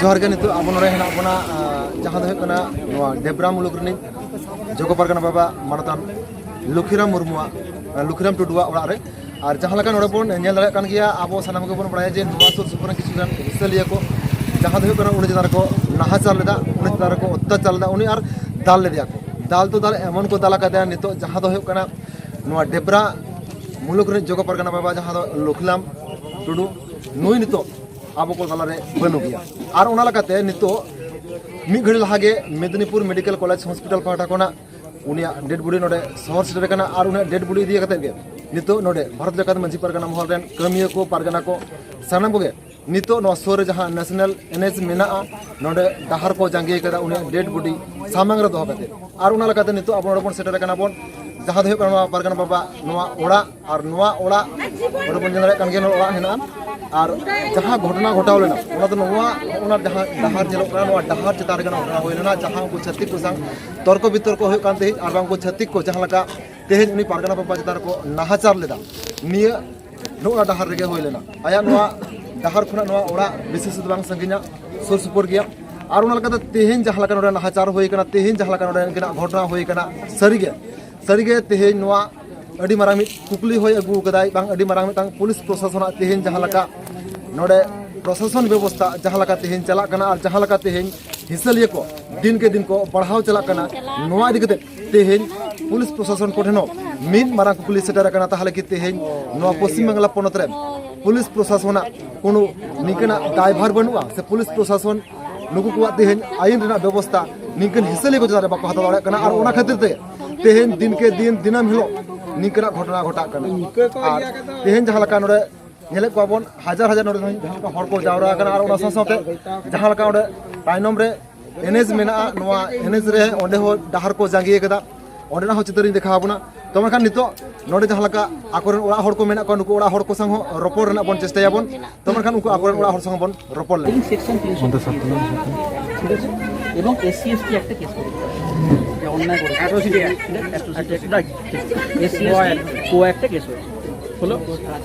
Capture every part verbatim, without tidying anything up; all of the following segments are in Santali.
ᱡᱚᱦᱟᱨ ᱜᱮ᱾ ᱱᱤᱛᱚᱜ ᱟᱵᱚ ᱱᱚᱰᱮ ᱦᱮᱱᱟᱜ ᱵᱚᱱᱟ, ᱟᱸ, ᱡᱟᱦᱟᱸ ᱫᱚ ᱦᱩᱭᱩᱜ ᱠᱟᱱᱟ ᱱᱚᱣᱟ ᱰᱮᱵᱽᱨᱟ ᱢᱩᱞᱩᱠ ᱨᱤᱱᱤᱡ ᱡᱚᱜᱚ ᱯᱟᱨᱜᱟᱱᱟ ᱵᱟᱵᱟ ᱢᱟᱱᱚᱛᱟᱱ ᱞᱩᱠᱷᱤᱨᱟᱢ ᱢᱩᱨᱢᱩᱣᱟᱜ, ᱟᱸ, ᱞᱩᱠᱷᱤᱨᱟᱢ ᱴᱩᱰᱩᱣᱟᱜ ᱚᱲᱟᱜ ᱨᱮ᱾ ᱟᱨ ᱡᱟᱦᱟᱸ ᱞᱮᱠᱟ ᱱᱚᱰᱮ ᱵᱚᱱ ᱧᱮᱞ ᱫᱟᱲᱮᱭᱟᱜ ᱠᱟᱱ ᱜᱮᱭᱟ, ᱟᱵᱚ ᱥᱟᱱᱟᱢ ᱜᱮᱵᱚᱱ ᱵᱟᱲᱟᱭᱟ ᱡᱮ ᱱᱚᱣᱟ ᱥᱩᱨ ᱥᱩᱯᱩᱨ ᱨᱮᱱ ᱠᱤᱪᱷᱩ ᱜᱟᱱ ᱦᱤᱥᱟᱹᱞᱤᱭᱟᱹ ᱠᱚ, ᱡᱟᱦᱟᱸ ᱫᱚ ᱦᱩᱭᱩᱜ ᱠᱟᱱᱟ, ᱩᱱᱤ ᱪᱮᱛᱟᱱ ᱨᱮᱠᱚ ᱱᱟᱦᱟᱪᱟᱨ ᱞᱮᱫᱟ, ᱩᱱᱤ ᱪᱮᱛᱟᱱ ᱨᱮᱠᱚ ᱚᱛᱛᱟᱪᱟᱨ ᱞᱮᱫᱟ, ᱩᱱᱤ ᱟᱨ ᱫᱟᱞ ᱞᱮᱫᱮᱭᱟ ᱠᱚ᱾ ᱫᱟᱞ ᱛᱚ ᱫᱟᱞ ᱮᱢᱚᱱ ᱠᱚ ᱫᱟᱞ ᱟᱠᱟᱫᱮᱭᱟ, ᱱᱤᱛᱚᱜ ᱡᱟᱦᱟᱸ ᱫᱚ ᱦᱩᱭᱩᱜ ᱠᱟᱱᱟ ᱱᱚᱣᱟ ᱰᱮᱵᱽᱨᱟ ᱢᱩᱞᱩᱠ ᱨᱤᱱᱤᱡ ᱡᱚᱜᱚ ᱯᱟᱨᱜᱟᱱᱟ ᱵᱟᱵᱟ, ᱡᱟᱦᱟᱸ ᱫᱚ ᱞᱩᱠᱷᱞᱟᱢ ᱴᱩᱰᱩ, ᱱᱩᱭ ᱱᱤᱛᱚᱜ ᱟᱵᱚ ᱠᱚ ᱛᱟᱞᱟᱨᱮ ᱵᱟᱹᱱᱩᱜ ᱜᱮᱭᱟ᱾ ᱟᱨ ᱚᱱᱟ ᱞᱮᱠᱟᱛᱮ ᱱᱤᱛᱚᱜ ᱢᱤᱫ ᱜᱷᱟᱹᱲᱤ ᱞᱟᱦᱟ ᱜᱮ ᱢᱮᱫᱽᱱᱤᱯᱩᱨ ᱢᱮᱰᱤᱠᱮᱞ ᱠᱚᱞᱮᱡᱽ ᱦᱚᱥᱯᱤᱴᱟᱞ ᱯᱟᱦᱴᱟ ᱠᱷᱚᱱᱟᱜ ᱩᱱᱤᱭᱟᱜ ᱰᱮᱰ ᱵᱚᱰᱤ ᱱᱚᱰᱮ ᱥᱚᱦᱚᱨ ᱥᱮᱴᱮᱨ ᱟᱠᱟᱱᱟ᱾ ᱟᱨ ᱩᱱᱤᱭᱟᱜ ᱰᱮᱰ ᱵᱚᱰᱤ ᱤᱫᱤ ᱠᱟᱛᱮᱫ ᱜᱮ ᱱᱤᱛᱚᱜ ᱱᱚᱰᱮ ᱵᱷᱟᱨᱚᱛ ᱡᱟᱠᱟᱛ ᱢᱟᱹᱡᱷᱤ ᱯᱟᱨᱜᱟᱱᱟ ᱢᱚᱦᱚᱞ ᱨᱮᱱ ᱠᱟᱹᱢᱤᱭᱟᱹ ᱠᱚ, ᱯᱟᱨᱜᱟᱱᱟ ᱠᱚ, ᱥᱟᱱᱟᱢ ᱠᱚᱜᱮ ᱱᱤᱛᱚᱜ ᱱᱚᱣᱟ ᱥᱩᱨ ᱨᱮ ᱡᱟᱦᱟᱸ ᱱᱮᱥᱱᱟᱞ ᱮᱱ ᱮᱭᱤᱪ ᱢᱮᱱᱟᱜᱼᱟ, ᱱᱚᱰᱮ ᱰᱟᱦᱟᱨ ᱠᱚ ᱡᱟᱸᱜᱮ ᱟᱠᱟᱫᱟ ᱩᱱᱤᱭᱟᱜ ᱰᱮᱰ ᱵᱚᱰᱤ ᱥᱟᱢᱟᱝ ᱨᱮ ᱫᱚᱦᱚ ᱠᱟᱛᱮ᱾ ᱟᱨ ᱚᱱᱟ ᱞᱮᱠᱟᱛᱮ ᱱᱤᱛᱚᱜ ᱟᱵᱚ ᱱᱚᱰᱮ ᱵᱚᱱ ᱥᱮᱴᱮᱨ ᱟᱠᱟᱱᱟ ᱵᱚᱱ, ᱡᱟᱦᱟᱸ ᱫᱚ ᱦᱩᱭᱩᱜ ᱠᱟᱱᱟ ᱱᱚᱣᱟ ᱯᱟᱨᱜᱟᱱᱟ ᱵᱟᱵᱟ ᱱᱚᱣᱟ ᱚᱲᱟᱜ, ᱟᱨ ᱱᱚᱣᱟ ᱚᱲᱟᱜ ᱱᱚᱰᱮ ᱵᱚᱱ ᱧᱮᱞ ᱫᱟᱲᱮᱭᱟᱜ ᱠᱟᱱ ᱜᱮᱭᱟ, ᱱᱚᱣᱟ ᱚᱲᱟᱜ ᱦᱮᱱᱟᱜᱼᱟ᱾ ᱟᱨ ᱡᱟᱦᱟᱸ ᱜᱷᱚᱴᱚᱱᱟ ᱜᱷᱚᱴᱟᱣ ᱞᱮᱱᱟ, ᱚᱱᱟ ᱫᱚ ᱱᱚᱣᱟ, ᱚᱱᱟ ᱡᱟᱦᱟᱸ ᱰᱟᱦᱟᱨ ᱧᱮᱞᱚᱜ ᱠᱟᱱᱟ, ᱱᱚᱣᱟ ᱰᱟᱦᱟᱨ ᱪᱮᱛᱟᱱ ᱨᱮᱜᱮ ᱱᱚᱣᱟ ᱜᱷᱚᱴᱚᱱᱟ ᱦᱩᱭ ᱞᱮᱱᱟ, ᱡᱟᱦᱟᱸ ᱩᱱᱠᱩ ᱪᱷᱟᱹᱛᱤᱠ ᱠᱚ ᱥᱟᱶ ᱛᱚᱨᱠᱚ ᱵᱤᱛᱚᱨᱠᱚ ᱦᱩᱭᱩᱜ ᱠᱟᱱ ᱛᱟᱦᱮᱸᱫ, ᱟᱨ ᱵᱟᱝ ᱩᱱᱠᱩ ᱪᱷᱟᱹᱛᱤᱠ ᱠᱚ ᱡᱟᱦᱟᱸ ᱞᱮᱠᱟ ᱛᱮᱦᱮᱧ ᱩᱱᱤ ᱯᱟᱨᱜᱟᱱᱟ ᱵᱟᱵᱟ ᱪᱮᱛᱟᱱ ᱨᱮᱠᱚ ᱱᱟᱦᱟᱪᱟᱨ ᱞᱮᱫᱟ, ᱱᱤᱭᱟᱹ ᱱᱚᱜᱼᱚ ᱱᱟ ᱰᱟᱦᱟᱨ ᱨᱮᱜᱮ ᱦᱩᱭ ᱞᱮᱱᱟ᱾ ᱟᱭᱟᱜ ᱱᱚᱣᱟ ᱰᱟᱦᱟᱨ ᱠᱷᱚᱱᱟᱜ ᱱᱚᱣᱟ ᱚᱲᱟᱜ ᱵᱮᱥᱤ ᱥᱩᱫᱷᱩ ᱵᱟᱝ ᱥᱟᱺᱜᱤᱧᱟ, ᱥᱩᱨ ᱥᱩᱯᱩᱨ ᱜᱮᱭᱟ᱾ ᱟᱨ ᱚᱱᱟ ᱞᱮᱠᱟᱛᱮ ᱛᱮᱦᱮᱧ ᱡᱟᱦᱟᱸ ᱞᱮᱠᱟ ᱱᱚᱰᱮ ᱱᱟᱦᱟᱪᱟᱨ ᱦᱩᱭ ᱠᱟᱱᱟ, ᱛᱮᱦᱮᱧ ᱡᱟᱦᱟᱸ ᱞᱮᱠᱟ ᱱᱚᱰᱮ ᱱᱤᱝᱠᱟᱹᱱᱟᱜ ᱜᱷᱚᱴᱚᱱᱟ ᱦᱩᱭ ᱠᱟᱱᱟ, ᱥᱟᱹᱨᱤᱜᱮ, ᱥᱟᱹᱨᱤᱜᱮ ᱛᱮᱦᱮᱧ ᱱᱚᱣᱟ ᱟᱹᱰᱤ ᱢᱟᱨᱟᱝ ᱢᱤᱫ ᱠᱩᱠᱞᱤ ᱦᱚᱭ ᱟᱹᱜᱩ ᱠᱟᱫᱟᱭ, ᱵᱟᱝ ᱟᱹᱰᱤ ᱢᱟᱨᱟᱝ ᱢᱤᱫᱴᱟᱝ ᱯᱩᱞᱤᱥ ᱯᱨᱚᱥᱟᱥᱚᱱᱟᱜ ᱛᱮᱦᱮᱧ ᱡᱟᱦᱟᱸ ᱞᱮᱠᱟ ᱱᱚᱰᱮ ᱯᱨᱚᱥᱟᱥᱚᱱ ᱵᱮᱵᱚᱥᱛᱷᱟ ᱡᱟᱦᱟᱸ ᱞᱮᱠᱟ ᱛᱮᱦᱮᱧ ᱪᱟᱞᱟᱜ ᱠᱟᱱᱟ, ᱟᱨ ᱡᱟᱦᱟᱸ ᱞᱮᱠᱟ ᱛᱮᱦᱮᱧ ᱦᱤᱥᱟᱹᱞᱤᱭᱟᱹ ᱠᱚ ᱫᱤᱱ ᱠᱮ ᱫᱤᱱ ᱠᱚ ᱵᱟᱲᱦᱟᱣ ᱪᱟᱞᱟᱜ ᱠᱟᱱᱟ, ᱱᱚᱣᱟ ᱤᱫᱤ ᱠᱟᱛᱮ ᱛᱮᱦᱮᱧ ᱯᱩᱞᱤᱥ ᱯᱨᱚᱥᱟᱥᱚᱱ ᱠᱚᱴᱷᱮᱱ ᱦᱚᱸ ᱢᱤᱫ ᱢᱟᱨᱟᱝ ᱠᱩᱠᱞᱤ ᱥᱮᱴᱮᱨ ᱟᱠᱟᱱᱟ, ᱛᱟᱦᱚᱞᱮ ᱠᱤ ᱛᱮᱦᱮᱧ ᱱᱚᱣᱟ ᱯᱚᱥᱪᱤᱢ ᱵᱟᱝᱞᱟ ᱯᱚᱱᱚᱛ ᱨᱮ ᱯᱩᱞᱤᱥ ᱯᱨᱚᱥᱟᱥᱚᱱᱟᱜ ᱠᱳᱱᱳ ᱱᱤᱝᱠᱟᱹᱱᱟᱜ ᱫᱟᱭᱵᱷᱟᱨ ᱵᱟᱹᱱᱩᱜᱼᱟ, ᱥᱮ ᱯᱩᱞᱤᱥ ᱯᱨᱚᱥᱟᱥᱚᱱ ᱱᱩᱠᱩ ᱠᱚᱣᱟᱜ ᱛᱮᱦᱮᱧ ᱟᱹᱭᱤᱱ ᱨᱮᱱᱟᱜ ᱵᱮᱵᱚᱥᱛᱷᱟ ᱱᱤᱝᱠᱟᱹᱱ ᱦᱤᱥᱟᱹᱞᱤᱭᱟᱹ ᱠᱚ ᱪᱮᱛᱟᱱ ᱨᱮ ᱵᱟᱠᱚ ᱦᱟᱛᱟᱣ ᱫᱟᱲᱮᱭᱟᱜ ᱠᱟᱱᱟ? ᱟᱨ ᱚᱱᱟ ᱠᱷᱟᱹᱛᱤᱨ ᱛᱮ ᱛᱮᱦᱮᱧ ᱫᱤᱱ ᱠᱮ ᱫᱤᱱ, ᱫᱤᱱᱟᱹᱢ ᱦᱤᱞᱳᱜ ᱱᱤᱝᱠᱟᱹᱱᱟᱜ ᱜᱷᱚᱴᱚᱱᱟ ᱜᱷᱚᱴᱟᱜ ᱠᱟᱱᱟ᱾ ᱟᱨ ᱛᱮᱦᱮᱧ ᱡᱟᱦᱟᱸ ᱞᱮᱠᱟ ᱱᱚᱰᱮ ᱧᱮᱞᱮᱫ ᱠᱚᱣᱟ ᱵᱚᱱ, ᱦᱟᱡᱟᱨ ᱦᱟᱡᱟᱨ ᱱᱚᱰᱮ ᱫᱚ ᱡᱟᱦᱟᱸ ᱞᱮᱠᱟ ᱦᱚᱲ ᱠᱚ ᱡᱟᱣᱨᱟ ᱟᱠᱟᱱᱟ, ᱟᱨ ᱚᱱᱟ ᱥᱟᱶ ᱥᱟᱶᱛᱮ ᱡᱟᱦᱟᱸ ᱞᱮᱠᱟ ᱚᱸᱰᱮ ᱛᱟᱭᱱᱚᱢ ᱨᱮ ᱮᱱ ᱮᱭᱤᱪ ᱢᱮᱱᱟᱜᱼᱟ, ᱱᱚᱣᱟ ᱮᱱ ᱮᱭᱤᱪ ᱨᱮ ᱚᱸᱰᱮ ᱦᱚᱸ ᱰᱟᱦᱟᱨ ᱠᱚ ᱡᱟᱸᱜᱮ ᱟᱠᱟᱫᱟ, ᱚᱸᱰᱮᱱᱟᱜ ᱦᱚᱸ ᱪᱤᱛᱟᱹᱨᱤᱧ ᱫᱮᱠᱷᱟᱣ ᱟᱵᱚᱱᱟ᱾ ᱛᱚ ᱢᱮᱱᱠᱷᱟᱱ ᱱᱤᱛᱚᱜ ᱱᱚᱰᱮ ᱡᱟᱦᱟᱸ ᱞᱮᱠᱟ ᱟᱠᱚᱨᱮᱱ ᱚᱲᱟᱜ ᱦᱚᱲ ᱠᱚ ᱢᱮᱱᱟᱜ ᱠᱚᱣᱟ, ᱱᱩᱠᱩ ᱚᱲᱟᱜ ᱦᱚᱲ ᱠᱚ ᱥᱟᱶ ᱦᱚᱸ ᱨᱚᱯᱚᱲ ᱨᱮᱱᱟᱜ ᱵᱚᱱ ᱪᱮᱥᱴᱟᱭᱟᱵᱚᱱ᱾ ᱛᱚ ᱢᱮᱱᱠᱷᱟᱱ ᱩᱱᱠᱩ ᱟᱠᱚᱨᱮᱱ ᱚᱲᱟᱜ ᱦᱚᱲ ᱥᱟᱶ ᱵᱚᱱ ᱨᱚᱯᱚᱲ ᱞᱮᱱ᱾ সেকশন তিনশো, ঠিক আছে? এবং এসসি এসটি একটা কেস করে দিতে হবে। যে অন্যায় করে, atrocity act. Atrocity right. SC ST কো অ্যাক্টে কেস হয়েছে। হলো,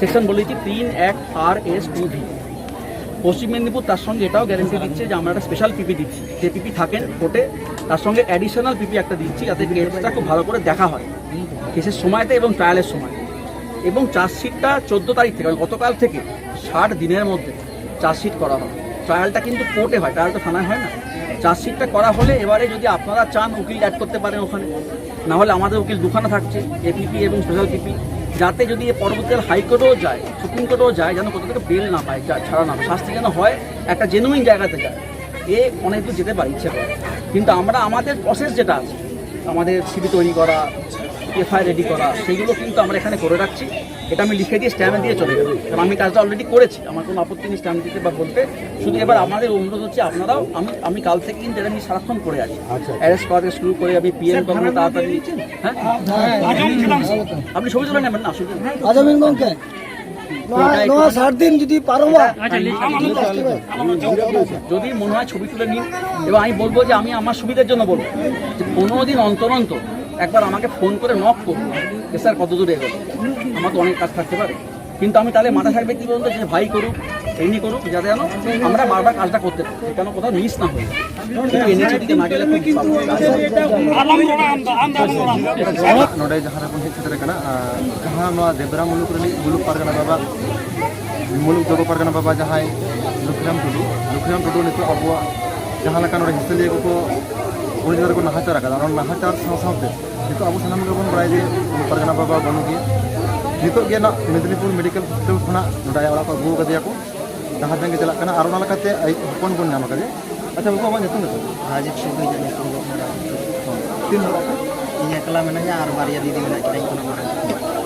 সেকশন বলেছি তিন এক আর এস টু ভি। পশ্চিম মেদিনীপুর তার সঙ্গে এটাও গ্যারেন্টি দিচ্ছে যে আমরা একটা স্পেশাল পিপি দিচ্ছি, যে পিপি থাকেন কোর্টে, তার সঙ্গে অ্যাডিশনাল পিপি একটা দিচ্ছি, যাতে কেসটা খুব ভালো করে দেখা হয় কেসের সময়তে এবং ট্রায়ালের সময়। এবং চার্জশিটটা চোদ্দো তারিখ থেকে, মানে গতকাল থেকে ষাট দিনের মধ্যে চার্জশিট করা হয়। ট্রায়ালটা কিন্তু কোর্টে হয়, ট্রায়াল তো থানায় হয় না। চার্জশিটটা করা হলে এবারে যদি আপনারা চান, উকিল অ্যাড করতে পারেন ওখানে, না হলে আমাদের উকিল দুখানা থাকছে, এপিপি এবং স্পেশাল পিপি, যাতে যদি এ পরবর্তীকালে হাইকোর্টেও যায়, সুপ্রিম কোর্টেও যায়, যেন কোথা থেকে বেল না পায়, যা ছাড়া না পায়, শাস্তি যেন হয় একটা জেনুইন জায়গাতে যায়। এ অনেক দূর যেতে পারে ইচ্ছে করে, কিন্তু আমরা আমাদের প্রসেস যেটা আছে, আমাদের সিভি তৈরি করা, এফআইআর রেডি করা, সেগুলো কিন্তু আমরা এখানে করে রাখছি। এটা আমি লিখে দিয়ে স্ট্যাম্প দিয়ে চলে যাবো, কারণ আমি কাজটা অলরেডি করেছি, আমার কোনো আপত্তি নেই স্ট্যাম্প দিতে বা বলতে। শুধু এবার আমাদের অনুরোধ হচ্ছে, আপনারাও, আমি আমি কাল থেকে কিন্তু এটা নিয়ে সারাক্ষণ পড়ে আছি। আচ্ছা। অ্যারেস্ট করা থেকে শুরু করে আমি পিএম কখনো তাড়াতাড়ি। হ্যাঁ, আপনি ছবি তুলে নেবেন না, অসুবিধা নেই। ᱟᱸᱡᱚᱢ ᱵᱤᱱ ᱜᱚᱢᱠᱮ, ᱱᱚᱣᱟ ᱱᱚᱣᱟ ᱥᱟᱛ ᱫᱤᱱ ᱡᱩᱫᱤ ᱯᱟᱨᱚᱢᱚᱜᱼᱟ, যদি মনে হয় ছবি তুলে নিন, এবং আমি বলবো যে আমি আমার সুবিধার জন্য বলবো যে পনেরো দিন অন্তর অন্তর একবার আমাকে ফোন করে নক করুন যে স্যার কত দূরে এগোলো, আমার তো অনেক কাজ থাকতে পারে। কিন্তু আমি তাহলে মাথায় থাকবে কি বলতো, যে ভাই করুক, এমনি করুক, যাতে যেন আমরা বারবার কাজটা করতে পারি, যেন কোথাও মিস না হয়। কিন্তু এনএইচএ দিকে না গেলে খুব problem। ᱱᱚᱰᱮ ᱡᱟᱦᱟᱸ ᱨᱮᱵᱚᱱ ᱦᱮᱡ ᱥᱮᱴᱮᱨ ᱟᱠᱟᱱᱟ, ᱟᱨ ᱡᱟᱦᱟᱸ ᱱᱚᱣᱟ ᱫᱮᱵᱽᱨᱟ ᱢᱩᱞᱩᱠ ᱨᱤᱱᱤᱡ ᱢᱩᱞᱩᱠ ᱯᱟᱨᱜᱟᱱᱟ ᱵᱟᱵᱟ, ᱢᱩᱞᱩᱠ ᱡᱚᱜᱚ ᱯᱟᱨᱜᱟᱱᱟ ᱵᱟᱵᱟ ᱡᱟᱦᱟᱸᱭ ᱞᱩᱠᱷᱤᱨᱟᱢ ᱴᱩᱰᱩ, ᱞᱩᱠᱷᱤᱨᱟᱢ ᱴᱩᱰᱩ ᱱᱤᱛᱚᱜ ᱟᱵᱚᱣᱟᱜ ᱡᱟᱦᱟᱸ ᱞᱮᱠᱟ ᱱᱚᱰᱮ ᱦᱤᱥᱟᱹᱞᱤᱭᱟᱹ ᱠᱚᱠᱚ ᱩᱱᱤ ᱪᱮᱛᱟᱱ ᱨᱮᱠᱚ ᱱᱟᱦᱟᱪᱟᱨ ᱟᱠᱟᱫᱟ, ᱚᱱᱟ ᱱᱟᱦᱟᱪᱟᱨ ᱥᱟᱶ ᱥᱟᱶᱛᱮ ᱱᱤᱛᱚᱜ ᱟᱵᱚ ᱥᱟᱱᱟᱢ ᱜᱮᱵᱚᱱ ᱵᱟᱲᱟᱭᱟ ᱡᱮ ᱩᱱᱤ ᱯᱟᱨᱜᱟᱱᱟ ᱵᱟᱵᱟ ᱵᱟᱹᱱᱩᱜ ᱜᱮᱭᱟ᱾ ᱱᱤᱛᱚᱜ ᱜᱮ ᱱᱟᱜ ᱢᱮᱫᱽᱱᱤᱯᱩᱨ ᱢᱮᱰᱤᱠᱮᱞ ᱦᱚᱥᱯᱤᱴᱟᱞ ᱠᱷᱚᱱᱟᱜ ᱱᱚᱰᱮ ᱟᱭᱟᱜ ᱚᱲᱟᱜ ᱠᱚ ᱟᱹᱜᱩ ᱟᱠᱟᱫᱮᱭᱟ ᱠᱚ, ᱡᱟᱦᱟᱸ ᱛᱮᱜᱮ ᱪᱟᱞᱟᱜ ᱠᱟᱱᱟ᱾ ᱟᱨ ᱚᱱᱟ ᱞᱮᱠᱟᱛᱮ ᱟᱡ ᱦᱚᱯᱚᱱ ᱵᱚᱱ ᱧᱟᱢ ᱟᱠᱟᱫᱮᱭᱟ᱾ ᱟᱪᱪᱷᱟ ᱵᱟᱹᱵᱩ, ᱟᱢᱟᱜ ᱧᱩᱛᱩᱢ ᱫᱚ ᱪᱮᱫ? ᱨᱟᱡᱤᱵᱽ ᱴᱩᱰᱩ ᱤᱧᱟᱹᱜ ᱧᱩᱛᱩᱢ ᱫᱚ ᱠᱟᱱᱟ᱾ ᱛᱤᱱ ᱦᱚᱲ ᱟᱯᱮ? ᱤᱧ ᱮᱠᱞᱟ ᱢᱮᱱᱟᱧᱟ ᱟᱨ ᱵᱟᱨᱭᱟ ᱫᱤᱫᱤ ᱢᱮᱱᱟᱜ ᱠᱤᱱᱟ ᱤᱧ ᱠᱷᱚᱱᱟᱜ ᱢᱟᱨᱟᱝ᱾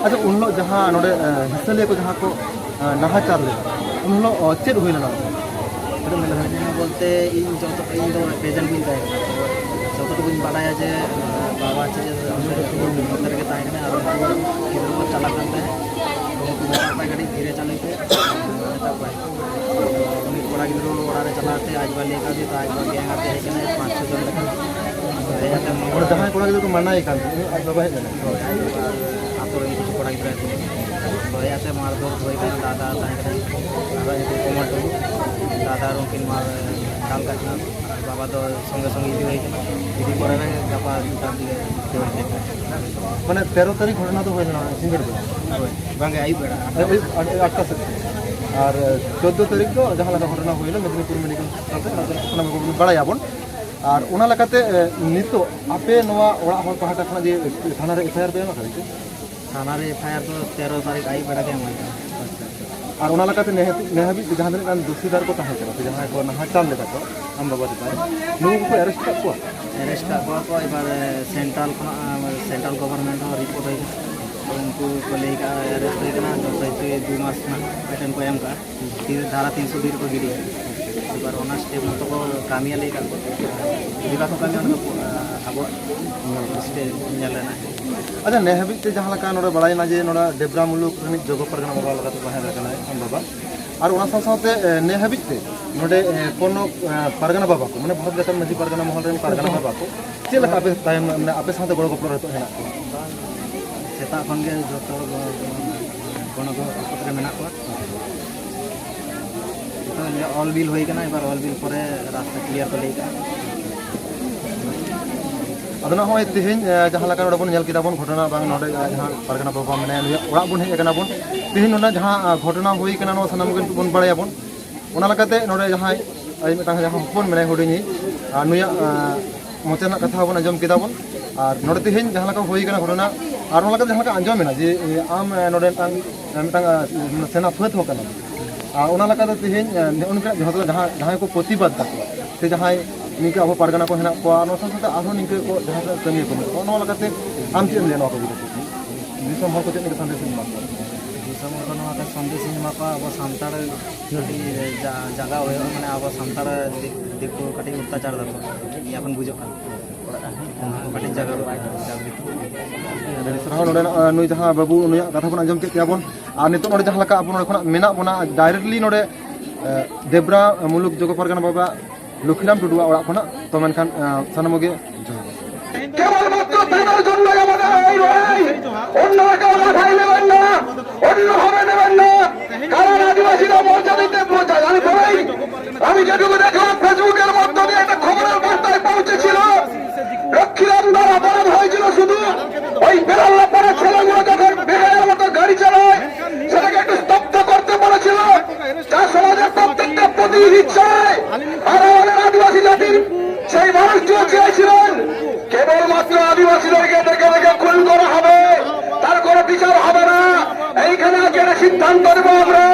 ᱟᱪᱪᱷᱟ, ᱩᱱ ᱦᱤᱞᱳᱜ ᱡᱟᱦᱟᱸ ᱱᱚᱰᱮ ᱮ, ᱦᱤᱥᱟᱹᱞᱤᱭᱟᱹ ᱠᱚ ᱡᱟᱦᱟᱸ ᱠᱚ ᱮ, ᱱᱟᱦᱟᱪᱟᱨ ᱞᱮᱫᱟ, ᱩᱱ ᱦᱤᱞᱳᱜ ᱚ, ᱪᱮᱫ ᱦᱩᱭ ᱞᱮᱱᱟ? ᱪᱮᱫ ᱮᱢ ᱢᱮᱱ ᱞᱮᱫᱟ? ᱵᱚᱞᱛᱮ ᱤᱧ ᱡᱚᱛᱚ ᱤᱧ ᱫᱚ ᱯᱨᱮᱡᱮᱱᱴ ᱵᱟᱹᱧ ᱛᱟᱦᱮᱸ ᱠᱟᱱᱟ, ᱛᱚ ᱡᱚᱛᱚ ᱴᱩᱠᱩᱧ ᱵᱟᱰᱟᱭᱟ ᱡᱮ ᱮ, ᱵᱟᱵᱟ ᱪᱮᱫ ᱱᱚᱛᱮ ᱨᱮᱜᱮ ᱛᱟᱦᱮᱸ ᱠᱟᱱᱟ ᱟᱨ ᱩᱱᱠᱩ ᱜᱤᱫᱽᱨᱟᱹ ᱠᱚ ᱪᱟᱞᱟᱜ ᱠᱟᱱ ᱛᱟᱦᱮᱸᱫ, ᱛᱚ ᱩᱱᱠᱩ ᱢᱮᱛᱟᱜ ᱠᱚᱣᱟ ᱠᱟᱹᱴᱤᱡ ᱫᱷᱤᱨᱮ ᱪᱟᱹᱞᱩᱭ ᱯᱮ, ᱢᱮᱛᱟᱜ ᱠᱚᱣᱟᱭ᱾ ᱩᱱᱤ ᱠᱚᱲᱟ ᱜᱤᱫᱽᱨᱟᱹ ᱚᱲᱟᱜ ᱨᱮ ᱪᱟᱞᱟᱣ ᱠᱟᱛᱮ ᱟᱡ ᱵᱟᱵᱟᱭ ᱞᱟᱹᱭ ᱠᱟᱣᱫᱮᱭᱟ, ᱛᱚ ᱟᱡ ᱵᱟᱵᱟ ᱜᱮᱝ ᱟᱛᱮ ᱦᱮᱡ ᱠᱟᱱᱟᱭ ᱯᱟᱸᱪ ᱪᱷᱚ ᱡᱚᱱ ᱞᱮᱠᱟ᱾ ᱚᱸᱰᱮ ᱡᱟᱦᱟᱸᱭ ᱠᱚᱲᱟ ᱜᱤᱫᱽᱨᱟᱹ ᱠᱚ ᱢᱟᱱᱟᱭᱮ ᱠᱟᱱ ᱛᱟᱦᱮᱸᱫ, ᱟᱡ ᱵᱟᱵᱟ ᱦᱮᱡ ᱞᱮᱱᱟ᱾ ᱦᱳᱭ, ᱟᱡ ᱵᱟᱵᱟ ᱟᱛᱳ ᱨᱮᱱ ᱠᱤᱪᱷᱩ ᱠᱚᱲᱟ ᱜᱤᱫᱽᱨᱟᱹ ᱠᱚ ᱦᱳᱭ, ᱟᱛᱮ ᱢᱟᱨᱫᱷᱚᱨ ᱦᱩᱭ ᱠᱟᱱᱟ᱾ ᱫᱟᱫᱟ ᱛᱟᱦᱮᱸ ᱠᱟᱱᱟ, ᱫᱟᱫᱟ ᱧᱩᱛᱩᱢ ᱠᱚᱢᱚᱞ ᱴᱩᱰᱩ᱾ ᱫᱟᱫᱟ ᱟᱨ ᱩᱱᱠᱤᱱ ᱢᱟ ᱫᱟᱞ ᱠᱟᱜ ᱠᱤᱱᱟ, ᱟᱨ ᱵᱟᱵᱟ ᱫᱚ ᱥᱚᱸᱜᱮ ᱥᱚᱸᱜᱮ ᱤᱫᱤ ᱦᱩᱭ ᱠᱟᱱᱟ᱾ ᱤᱫᱤ ᱯᱚᱨᱮ ᱨᱮ ᱜᱟᱯᱟ ᱥᱮᱛᱟᱜ ᱫᱤᱠᱮ ᱠᱷᱮᱞ ᱦᱩᱭ ᱠᱟᱱᱟ᱾ ᱢᱟᱱᱮ ᱛᱮᱨᱚ ᱛᱟᱹᱨᱤᱠᱷ ᱜᱷᱚᱴᱚᱱᱟ ᱫᱚ ᱦᱩᱭ ᱞᱮᱱᱟ ᱥᱤᱸᱜᱟᱹᱲ ᱵᱮᱲᱟ? ᱦᱳᱭ, ᱵᱟᱝᱜᱮ, ᱟᱹᱭᱩᱵ ᱵᱮᱲᱟ᱾ ᱟᱹᱭᱩᱵ ᱟᱴ-, ᱟᱴᱴᱟ ᱥᱮᱫ᱾ ᱟᱨ ᱪᱳᱫᱽᱫᱳ ᱛᱟᱹᱨᱤᱠᱷ ᱫᱚ ᱡᱟᱦᱟᱸ ᱞᱮᱠᱟ ᱜᱷᱚᱴᱚᱱᱟ ᱦᱩᱭ ᱞᱮᱱᱟ ᱢᱮᱫᱽᱱᱤᱯᱩᱨ ᱢᱮᱰᱤᱠᱮᱞ ᱦᱟᱥᱯᱟᱛᱟᱞ ᱨᱮ, ᱚᱱᱟ ᱠᱚ ᱵᱟᱲᱟᱭᱟᱵᱚᱱ᱾ ᱟᱨ ᱚᱱᱟ ᱞᱮᱠᱟᱛᱮ, ᱮ, ᱱᱤᱛᱚᱜ ᱟᱯᱮ ᱱᱚᱣᱟ ᱚᱲᱟᱜ ᱦᱚᱲ ᱯᱟᱦᱴᱟ ᱠᱷᱚᱱᱟᱜ ᱡᱮ ᱛᱷᱟᱱᱟ ᱨᱮ ᱮᱯᱷ ᱟᱭ ᱟᱨ ᱯᱮ ᱮᱢ ᱟᱠᱟᱫᱟ ᱪᱮ? ᱛᱷᱟᱱᱟ ᱨᱮ ᱮᱯᱷ ᱟᱭ ᱟᱨ ᱫᱚ ᱛᱮᱨᱚ ᱛᱟᱹᱨᱤᱠᱷ ᱟᱹᱭᱩᱵ ᱵᱮᱲᱟ ᱜᱮ ᱮᱢ ᱦᱩᱭ ᱠᱟᱱᱟ᱾ ᱟᱨ ᱚᱱᱟ ᱞᱮᱠᱟᱛᱮ ᱱᱮ ᱦᱟᱹᱵᱤᱡ, ᱱᱮ ᱦᱟᱹᱵᱤᱡ ᱛᱮ ᱡᱟᱦᱟᱸ ᱛᱤᱱᱟᱹᱜ ᱜᱟᱱ ᱫᱳᱥᱤᱫᱟᱨ ᱠᱚ ᱛᱟᱦᱮᱸ ᱠᱟᱱᱟ ᱥᱮ ᱡᱟᱦᱟᱸᱭ ᱠᱚ ᱱᱟᱦᱟᱪᱟᱨ ᱞᱮᱫᱟ ᱠᱚ ᱟᱢ ᱵᱟᱵᱟ ᱪᱮᱛᱟᱱ ᱨᱮ, ᱱᱩᱠᱩ ᱠᱚᱠᱚ ᱟᱨᱮᱥᱴ ᱟᱠᱟᱫ ᱠᱚᱣᱟ? ᱟᱨᱮᱥᱴ ᱟᱠᱟᱫ ᱠᱚᱣᱟ ᱠᱚ᱾ ᱮᱵᱟᱨ ᱥᱮᱱᱴᱨᱟᱞ ᱠᱷᱚᱱᱟᱜ, ᱥᱮᱱᱴᱨᱟᱞ ᱜᱚᱵᱷᱚᱨᱱᱢᱮᱱᱴ ᱦᱚᱸ ᱨᱤᱯᱳᱨᱴ ᱦᱩᱭ ᱠᱟᱱᱟ᱾ ᱛᱚ ᱩᱱᱠᱩ ᱠᱚ ᱞᱟᱹᱭ ᱠᱟᱜᱼᱟ, ᱟᱨᱮᱥᱴ ᱦᱩᱭ ᱠᱟᱱᱟ, ᱡᱚᱛᱚ ᱫᱩ ᱢᱟᱥ ᱨᱮᱱᱟᱜ ᱢᱤᱫᱴᱮᱱ ᱠᱚ ᱮᱢ ᱠᱟᱜᱼᱟ᱾ ᱛᱤᱱ ᱫᱷᱟᱨᱟ ᱛᱤᱱᱥᱚ ᱵᱤ ᱨᱮᱠᱚ ᱜᱤᱰᱤᱭᱟ᱾ ᱮᱵᱟᱨ ᱚᱱᱟ ᱥᱴᱮᱯ ᱢᱚᱛᱚ ᱠᱚ ᱠᱟᱹᱢᱤᱭᱟ ᱞᱟᱹᱭ ᱠᱟᱜ ᱠᱚ᱾ ᱡᱩᱫᱤ ᱵᱟᱠᱚ ᱠᱟᱹᱢᱤᱭᱟ, ᱚᱱᱟ ᱫᱚ, ᱟᱵᱚᱣᱟᱜ ᱥᱴᱮᱯ ᱧᱮᱞ ᱨᱮᱱᱟᱜ᱾ ᱟᱪᱪᱷᱟ, ᱱᱮ ᱦᱟᱹᱵᱤᱡ ᱛᱮ ᱡᱟᱦᱟᱸ ᱞᱮᱠᱟ ᱱᱚᱰᱮ ᱵᱟᱲᱟᱭᱮᱱᱟ ᱡᱮ ᱱᱚᱰᱮ ᱰᱮᱵᱽᱨᱟ ᱢᱩᱞᱩᱠ ᱨᱤᱱᱤᱡ ᱡᱚᱜᱚ ᱯᱟᱨᱜᱟᱱᱟ ᱵᱟᱵᱟ ᱞᱮᱠᱟᱛᱮ ᱛᱟᱦᱮᱸ ᱠᱟᱱᱟᱭ ᱟᱢ ᱵᱟᱵᱟ, ᱟᱨ ᱚᱱᱟ ᱥᱟᱶ ᱥᱟᱶᱛᱮ, ᱮ, ᱱᱮ ᱦᱟᱹᱵᱤᱡ ᱛᱮ ᱱᱚᱰᱮ, ᱮ, ᱠᱳᱱᱳ, ᱮ, ᱯᱟᱨᱜᱟᱱᱟ ᱵᱟᱵᱟ ᱠᱚ, ᱢᱟᱱᱮ ᱵᱷᱟᱨᱚᱛ ᱡᱟᱠᱟᱛ ᱢᱟᱹᱡᱷᱤ ᱯᱟᱨᱜᱟᱱᱟ ᱢᱚᱦᱚᱞ ᱨᱮᱱ ᱯᱟᱨᱜᱟᱱᱟ ᱵᱟᱵᱟ ᱠᱚ ᱪᱮᱫ ᱞᱮᱠᱟ ᱟᱯᱮ ᱛᱟᱭᱚᱢ, ᱢᱟᱱᱮ ᱟᱯᱮ ᱥᱟᱶᱛᱮ ᱜᱚᱲᱚ ᱜᱚᱯᱚᱲᱚ ᱨᱮ ᱱᱤᱛᱚᱜ ᱦᱮᱱᱟᱜ ᱠᱚᱣᱟ? ᱥᱮᱛᱟᱜ ᱠᱷᱚᱱ ᱜᱮ ᱡᱚᱛᱚ ᱦᱚᱲ ᱜᱚ-, ᱜᱚᱲᱚ ᱜᱚᱯᱚᱲᱚ ᱨᱮ ᱢᱮᱱᱟᱜ ᱠᱚᱣᱟ᱾ ᱱᱤᱛᱚᱜ ᱚᱞ ᱵᱤᱞ ᱦᱩᱭ ᱠᱟᱱᱟ, ᱮᱵᱟᱨ ᱚᱞ ᱵᱤᱞ ᱯᱚᱨᱮ ᱨᱟᱥᱛᱟ ᱠᱞᱤᱭᱟᱨ ᱠᱚ ᱞᱟᱹᱭ ᱠᱟᱜᱼᱟ᱾ ᱟᱫᱚ ᱱᱚᱜᱼᱚᱭ ᱛᱮᱦᱮᱧ, ᱮ, ᱡᱟᱦᱟᱸ ᱞᱮᱠᱟ ᱱᱚᱰᱮ ᱵᱚᱱ ᱧᱮᱞ ᱠᱮᱫᱟ ᱵᱚᱱ ᱜᱷᱚᱴᱚᱱᱟ, ᱵᱟᱝ ᱱᱚᱰᱮ, ᱮ, ᱡᱟᱦᱟᱸ ᱯᱟᱨᱜᱟᱱᱟ ᱵᱟᱵᱟ ᱢᱮᱱᱟᱭᱟ, ᱱᱩᱭᱟᱜ ᱚᱲᱟᱜ ᱵᱚᱱ ᱦᱮᱡ ᱟᱠᱟᱱᱟ ᱵᱚᱱ᱾ ᱛᱮᱦᱮᱧ ᱱᱚᱰᱮ ᱡᱟᱦᱟᱸ, ᱮ, ᱜᱷᱚᱴᱚᱱᱟ ᱦᱩᱭ ᱠᱟᱱᱟ, ᱱᱚᱣᱟ ᱥᱟᱱᱟᱢ ᱜᱮ ᱵᱚᱱ ᱵᱟᱲᱟᱭᱟᱵᱚᱱ᱾ ᱚᱱᱟ ᱞᱮᱠᱟᱛᱮ ᱱᱚᱰᱮ ᱡᱟᱦᱟᱸᱭ ᱟᱡ ᱢᱤᱫᱴᱟᱝ ᱡᱟᱦᱟᱸ ᱦᱚᱯᱚᱱ ᱢᱮᱱᱟᱭ ᱦᱩᱰᱤᱧᱤᱡ, ᱟᱨ ᱱᱩᱭᱟᱜ, ᱮ, ᱢᱚᱪᱟ ᱨᱮᱱᱟᱜ ᱠᱟᱛᱷᱟ ᱦᱚᱸᱵᱚᱱ ᱟᱸᱡᱚᱢ ᱠᱮᱫᱟ ᱵᱚᱱ᱾ ᱟᱨ ᱱᱚᱰᱮ ᱛᱮᱦᱮᱧ ᱡᱟᱦᱟᱸ ᱞᱮᱠᱟ ᱦᱩᱭ ᱠᱟᱱᱟ ᱜᱷᱚᱴᱚᱱᱟ, ᱟᱨ ᱚᱱᱟ ᱞᱮᱠᱟᱛᱮ ᱡᱟᱦᱟᱸ ᱞᱮᱠᱟ ᱟᱸᱡᱚᱢ ᱮᱱᱟ ᱡᱮ, ᱮ, ᱟᱢ, ᱮ, ᱱᱚᱰᱮ ᱢᱤᱫᱴᱟᱝ, ᱮ, ᱢᱤᱫᱴᱟᱝ, ᱮ, ᱥᱮᱱᱟ ᱯᱷᱟᱹᱫ ᱦᱚᱸ ᱠᱟᱱᱟᱢ᱾ ᱟᱨ ᱚᱱᱟ ᱞᱮᱠᱟᱛᱮ ᱛᱮᱦᱮᱧ, ᱮ, ᱱᱚᱜᱼᱚ ᱱᱚᱝᱠᱟ ᱡᱟᱦᱟᱸ, ᱡᱟᱦᱟᱸᱭ ᱠᱚ ᱯᱨᱚᱛᱤᱵᱟᱫ ᱫᱟᱠᱚ, ᱥᱮ ᱡᱟᱦᱟᱸᱭ ᱱᱤᱝᱠᱟᱹ ᱟᱵᱚ ᱯᱟᱨᱜᱟᱱᱟ ᱠᱚ ᱦᱮᱱᱟᱜ ᱠᱚᱣᱟ, ᱱᱚᱣᱟ ᱥᱟᱶ ᱥᱟᱶᱛᱮ ᱟᱨᱦᱚᱸ ᱱᱤᱝᱠᱟᱹ ᱠᱚ ᱡᱟᱦᱟᱸ ᱛᱤᱱᱟᱹᱜ ᱠᱟᱹᱢᱤᱭᱟᱹ ᱠᱚ ᱢᱮᱱᱟᱜ ᱠᱚᱣᱟ, ᱱᱚᱣᱟ ᱞᱮᱠᱟᱛᱮ ᱟᱢ ᱪᱮᱫ ᱮᱢ ᱞᱟᱹᱭᱟ ᱱᱚᱣᱟ ᱠᱚ ᱤᱫᱤ ᱠᱟᱛᱮ? ᱫᱤᱥᱚᱢ ᱦᱚᱲ ᱠᱚ ᱪᱮᱫ ᱞᱮᱠᱟ ᱥᱟᱸᱫᱮᱥ ᱤᱧ ᱮᱢᱟ ᱠᱚᱣᱟ? ᱫᱤᱥᱚᱢ ᱦᱚᱲ ᱠᱚ ᱱᱚᱣᱟ ᱠᱚ ᱥᱟᱸᱫᱮᱥ ᱤᱧ ᱮᱢᱟ ᱠᱚᱣᱟ, ᱟᱵᱚ ᱥᱟᱱᱛᱟᱲ ᱠᱟᱹᱴᱤᱡ ᱡᱟ-, ᱡᱟᱜᱟᱣ ᱦᱩᱭᱩᱜᱼᱟ, ᱢᱟᱱᱮ ᱟᱵᱚ ᱥᱟᱱᱛᱟᱲ ᱫᱤ-, ᱫᱤᱠᱩ ᱠᱟᱹᱴᱤᱡ ᱚᱛᱛᱟᱪᱟᱨ ᱫᱟᱠᱚ, ᱱᱤᱭᱟᱹ ᱠᱷᱚᱱ ᱵᱩᱡᱷᱟᱹᱜ ᱠᱟᱱᱟ᱾ ᱠᱟᱹᱴᱤᱡ ᱡᱟᱜᱟᱣ ᱦᱩᱭᱩᱜᱼᱟ, ᱡᱟᱜᱟᱣ ᱦᱩᱭᱩᱜᱼᱟ᱾ ᱟᱹᱰᱤ ᱥᱟᱨᱦᱟᱣ᱾ ᱱᱚᱰᱮᱱᱟᱜ, ᱟᱸ, ᱱᱩᱭ ᱡᱟᱦᱟᱸ ᱵᱟᱹᱵᱩ, ᱱᱩᱭᱟᱜ ᱠᱟᱛᱷᱟ ᱵᱚᱱ ᱟᱸᱡᱚᱢ ᱠᱮᱫ ᱜᱮᱭᱟ ᱵᱚᱱ᱾ ᱟᱨ ᱱᱤᱛᱚᱜ ᱱᱚᱰᱮ ᱡᱟᱦᱟᱸ ᱞᱮᱠᱟ ᱟᱵᱚ ᱱᱚᱰᱮ ᱠᱷᱚᱱᱟᱜ ᱢᱮᱱᱟᱜ ᱵᱚᱱᱟ, directly ᱱᱚᱰᱮ, ᱮ, ᱫᱮᱵᱽᱨᱟ ᱢᱩᱞᱩᱠ ᱡᱚᱜᱚ ᱯᱟᱨᱜᱟᱱᱟ ᱵᱟᱵᱟ ᱞᱚᱠᱷᱤᱨᱟᱢ ᱴᱩᱰᱩᱣᱟᱜ ᱚᱲᱟᱜ ᱠᱷᱚᱱᱟᱜ᱾ ᱛᱚ ᱢᱮᱱᱠᱷᱟᱱ, ᱟᱸ, ᱥᱟᱱᱟᱢ ᱠᱚᱜᱮ কেবলমাত্র তাদের জন্য আমাদের এই লড়াই। অন্যরা কেউ মাথায় নেবেন না, অন্যভাবে নেবেন না। কারণ আদিবাসীরা মর্যাদা দিতে চায়। আমি বলেই, আমি যেটুকু দেখলাম ফেসবুকের মধ্য দিয়ে একটা খবরের বার্তায় পৌঁছেছিল, লক্ষ্মীরামদার অপরাধ হয়েছিল শুধু ওই বেলাল্লাপাড়া ছেলেগুলো যখন বেকারের মতো গাড়ি চালায়, সেটাকে একটু স্তব্ধ করতে বলেছিল। যা সমাজের প্রত্যেকটা প্রতিনিধি চায়, আর আমাদের আদিবাসী জাতির সেই মানুষটিও চেয়েছিলেন কেবলমাত্র আদিবাসীদেরকে ডেকে ডেকে খুন করা হবে, তার কোনো বিচার হবে না। এইখানে আজকে একটা সিদ্ধান্ত নেব আমরা।